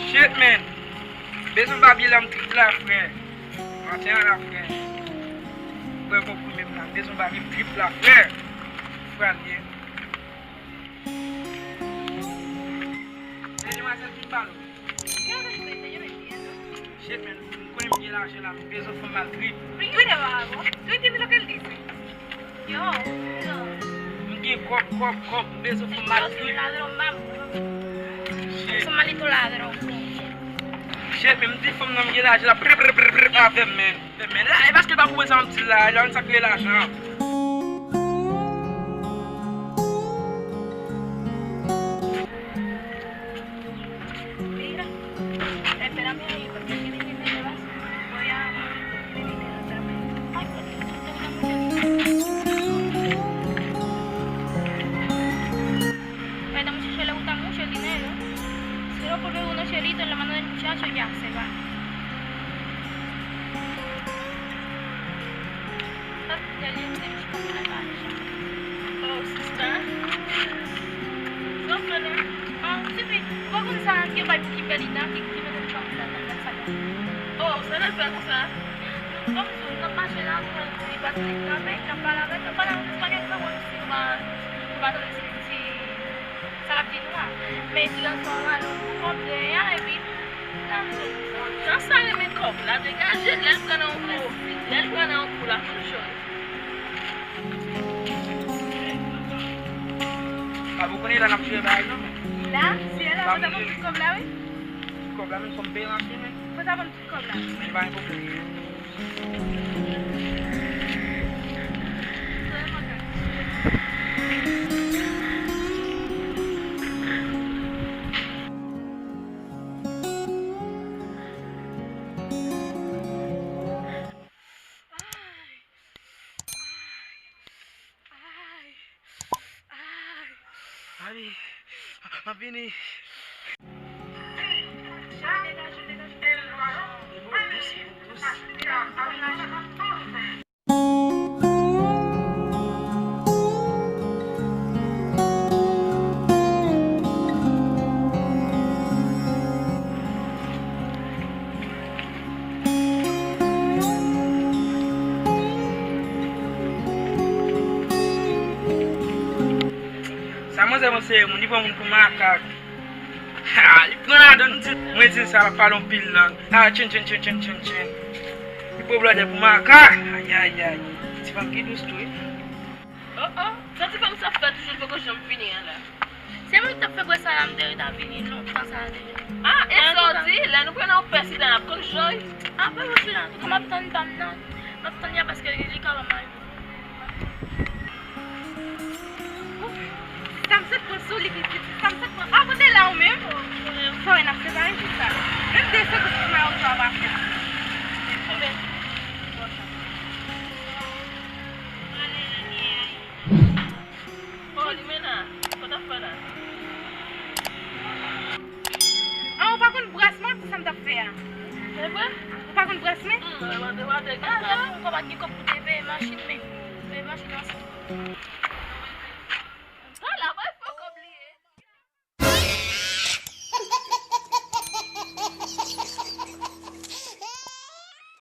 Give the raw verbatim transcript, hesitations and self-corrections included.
Shit, man. Bezwen babye la, m trip la, frè. Maten an la, frè. Frè, konprime m la. M bezwen babye, m trip la, frè. Frè, liye. Men demwazèl ki pale. Shit, man. M konnen m gen lajan la, m bezwen fanm mal trip. Yo, yo. M gen kòb, kòb, kòb, m bezwen fanm mal trip. Shit. Son malito ladrón. Shit, men m di fanm nan m gen lajan la, prip, prip, prip, prip, avè m, man. Men la, e paske l pa konprann sa m di la, la, sa k rele lajan. Mira, espérame ahí, porque él tiene que meter las, voy a, ay, porque tengo una mujer. Pues esta muchacha le gusta mucho el dinero. Si no, por unos chelitos en la mano del muchacho, ya se va. Oh, sista. Sa w fè la? Ah, tifi, ou pa konn sa, gen bay pou ki bèl ida, ki, ki mete m chòk la, nan sa la. Oh, sa l ap fè konsa? Kòm di w, n ap mache la, nou wè ti Patrik kanpe, n ap pale avè l, n ap pale avè l, nou pa gen pwoblèm si nou pa, nou pa tande ti, ti, sa l ap di nou a. Men ti gason an ale pou kòb dèyè a, epi, n ap jwenn sa. Jan sa renmen kòb la, degaje l, lè l pran nan yon kou, lè l pran nan yon kou la, konn jòj. A, ou konnen la n ap jwe bagay non, men. La, se la, fò ta ban m tout kòb la, wi. Tout kòb la, men fò m peye anfen, men. Fò ta ban m tout kòb la. Men pa gen pwoblèm. Ay. Ay. Ay. Mami, m ap vini. Sa manzè panse moun, li pran moun pou makak. Ha, li pran ladan, m di, mwen di sa, l ap pale anpil lang. Ha, tchen, tchen, tchen. Li pran blòdè pou makak. Ayayay. Ti fanm ki dous tou, wi. Oh, oh, sa ti fanm sa ap fè toujou, li poko janm fini an la. Se mwen ki t ap fè gwè sa la, m te rete a vini lontan sa deja. Ah, e sa w di, lè nou pran nan yon pè sida, n ap konn jòj. Apre, mwen fini, antouka, m ap tann pa m nan. M ap tann li a paske li, li ka ban m anyen. Sa m sot pran sou li, pitit. Sa m sot pran. Ah, kote la ou menm? Fò n ap separe tout sa. Menm de segonn, tout mayo sa w ap fè. Konbyen? Oh, Limena, sa w t ap fè la? Ah, ou pa konn bras mwen, se sa m t ap fè a. Se vre? Ou pa konn bras mwen? Hmm, mwen mande w a degaje. Ah, non, ou pa gen kòb pou te peye machin, men. Peye machin ansanm.